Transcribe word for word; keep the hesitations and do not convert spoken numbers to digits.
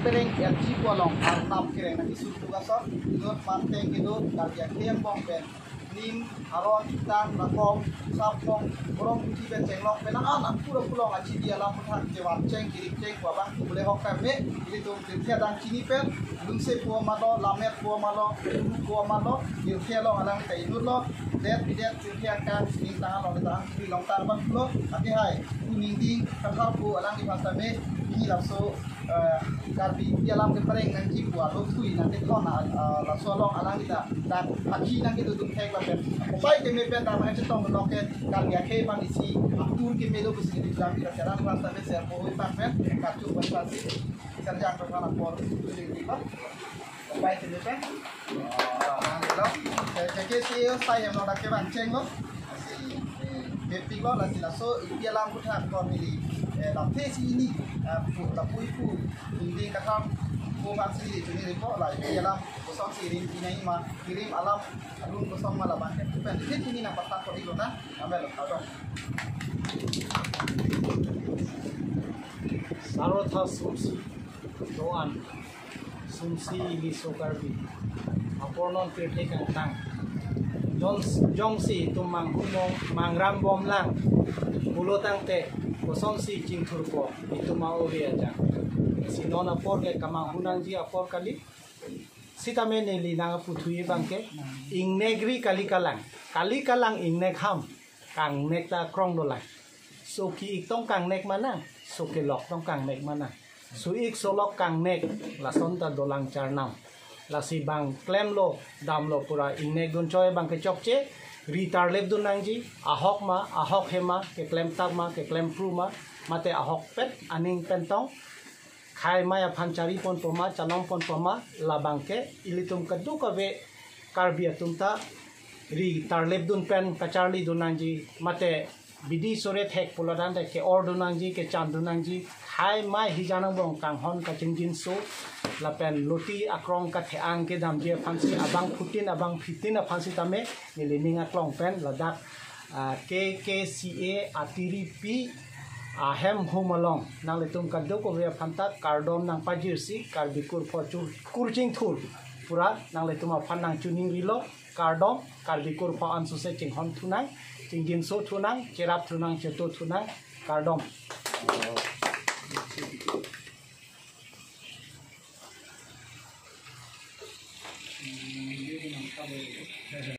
Pereng L G pu along arnam kereng nangkesurpo ason, inut manteng kedo Karbi akhei angbong pen ning, aron, tang, rakom, sap, thong, borong puthi pen chenglok pen an apura pulong achibi alam aputhak kevan cheng, kirik cheng pu abang pu le hok kame, ilitum pirthe adang chini pen, lungse pu ma lo, lammet pu ma lo, ru pu ma lo, pirthe along alanglita inut lo, det bidet pirthe akam sining tang along le tang, pi long tang abang pulo, ake hai, pu ningding, kathar pu alangliphan tame, ini laso, eh, Karbi alam kepereng nangji pu alo thui nangkethon a, a, laso along alanglita dak hakhi nangkedodun thek lapen upai keme pen dak nangchetong loke Karbi akhei abang isi atur keme do pusi di jam kita sekarang rasa be ser po hui pak pen kacu pen pasi serjang pen apor tuling di pak upai keme pen. Ah, lo. Ke ke si yo sai em lo dak kevan cheng lo. Si, eh, bepik lo lasi laso ipi alam aputhak ko neli, eh, lamthe si ini, eh, pu, lapu ipu, hindi katham, pu man si, juni repo la, ipi alam, kosong si rim, ina ima, kirim alam, alun kosong ma labang ke, pen, hit ini nangpathak ko ilo na, amel lo, kadok. Sarotha sumsi, doan. Sumsi ili so Karbi. Apor non pirthe kangtang. Jong, jongsi itum manghumong, mangram bomlang. Pulo tangte, kosonsi chingthurpo, itum a-ove ajang. Si non apor ke kamanghu nangji apor kali. Sitame neli nangputhui abang ke. Ingnek ri kali kalang. Kali kalang ingnek ham. Kangnek ta krong dolang. So ki-ik tong kangnek manang, so kelok tong kangnek manang. So ik so lok kangnek, lason ta dolang charnam. Lasi bang klemlo, damlo pura ingnek dun choi abang ke chokche, ri tarlep dun nangji, ahok ma, ahok he ma, keklem tak ma, keklem pru ma, mate ahok pet, aning pen tong, khei mai aphan chari ponpo ma, chalong ponpo ma, labang ke ilitum kadokave Karbi atum ta ri tarlep dun pen kacharli dun nangji mate bidi sore thek pulo tangte ke-or dun nangji, kechan dun nangji, khei mai hijan angbong kanghon kachingjinso lapen loti akrong kathe-ang kedamji aphansi abang phutin abang phitin aphansi tame neli ning aklong pen ladak, ah, K K C A atiripi ahem hum along nanglitum kadokave aphan ta kardom nangpajirsi Karbi kurpho chur kurching thur pura nanglitum aphan nangchiningrilo kardom Karbi kurpho ansose chinghon thunang chingjinso thunang cherap thunang cheto thunang kardom.